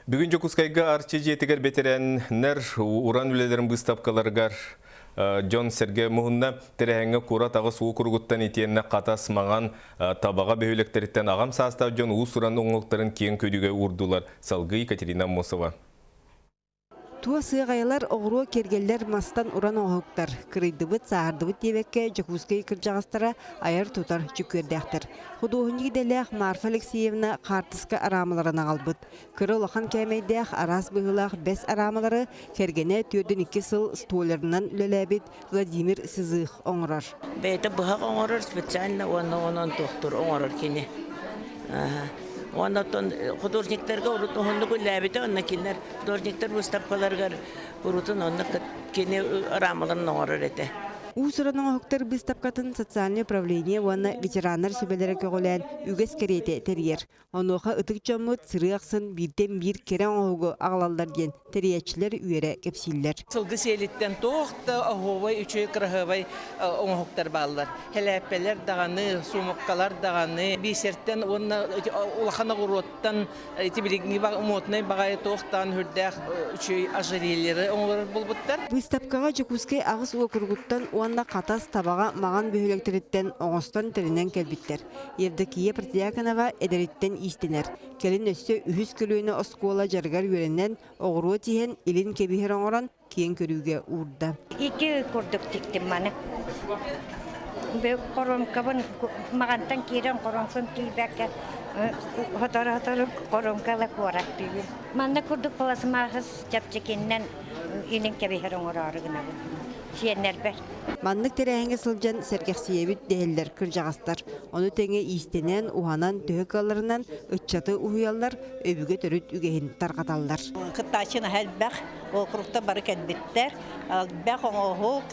Бүгүн Дьокуускайга Арчы дьиэтигэр бэтэрээннэр уран үлэлэрин быыстапкаларыгар дьон-сэргэ муһунна. Тэрээһиҥҥэ куорат аҕыс уокуругуттан итиэннэ Хатас, Маҥан, Табаҕа бөһүөлэктэриттэн аҕам саастаах дьон уус-уран оҥоһуктарын киэҥ көрүүгэ уурдулар. Салгыы Екатерина Аммосова. Туос ыаҕайалар, оҕуруо киэргэллэр мастан уран оҥоһуктар, кырыйдыбыт, сааһырдыбыт диэбэккэ Дьокуускай кырдьаҕастара айар-тутар дьүккүөрдээхтэр. Худуоһунньук идэлээх Марфа Алексеевна хаартыска араамаларын аҕалбыт. Кыра улахан кээмэйдээх араас быһыылаах бэс араамалары кэргэнэ 42 сыл столярынан үлэлээбит Владимир Сизых оҥорор. Бэйэтэ быһах оҥорор специально уонна онон туохтур оҥорор кини. Уонна оттон художниктарга урут уһуннук үлэлээбитэ, онно кинилэр художниктар выставкаларыгар куруутун онно кини рамаларын оҥорор этэ. Уус-уран оҥоһуктар быыстапкатын социальнай управление уонна ветераннар сүбэлэрэ көҕүлээн үгэс кэриэтэ тэрийэр. Онуоха ытык дьоммут сырыы ахсын бииртэн биир кэрэ оҥоһугу аҕалаллар диэн тэрийээччилэр үөрэ кэпсииллэр. Сылгы сиэлиттэн туох да оһуобай үчүгэй кыраһыабай оҥоһуктар бааллар. Хэлээппэлэр даҕаны, суумуккалар даҕаны, бисертэн уонна улахан оҕуруоттан ити билиҥҥи моднай баҕайы туохтаан үрдээх үчүгэй ожерельелары оҥорор буолбуттар. Быыстапкаҕа Дьокуускай аҕыс уокуругуттан уонна Хатас, Табаҕа, Маҕан бөһүөлэктэриттэн оҥостон тэринэн кэлбиттэр. Евдокия Протодьяконова эдэриттэн иистэнэр. Кэлин өссө үһүс көлүөнэ оскуола дьарыгар үөрэнэн, оҕуруо тиһэн, илин кэбиһэр оҥорон, киэҥ көрүүгэ уурда. Ити курдук тиктим маны. Хоруомкабын маҕантан киирэн хоруомкам тиийбэккэ сотору-сотору хоруомкала куораттыыбын. Манна курдук пластмасс чэпчэкиннэн илин кэбиһэр оҥороору гынабын. Сиэннэрбэр. Маннык тэрээһиҥҥэ сылдьан сэргэхсийэбит дэһэллэр кырдьаҕастар. Ону тэҥэ иистэнэн, уһанан төһө кыалларынан ыччаты уһуйаллар, өбүгэ төрүт үгэһин тарҕаталлар. Кыттааччы наһаа элбэх, округта бары кэлбиттэр. Элбэх оҥоһук,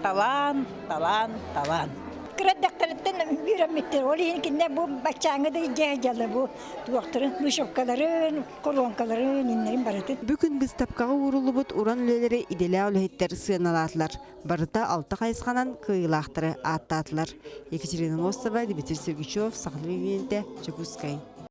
талаан, талаан, талаан. Кыра дэхтэриттэн үөрэммиттэр. Ол иһин кинилэр бу баччааҥҥы да илдьэ сылдьаллар бу туохтарын, вышивкаларын, колонкаларын, иннэрин барытын. Бүгүн быыстапкаҕа ууруллубут уран үлэлэри идэлээх үлэһиттэр сыаналаатылар. Барыта алта хайысханан кыайыылаахтары ааттаатылар. Екатерина Мостова, Дмитрий Сергучев, Саха телевидениетэ, Дьокуускай.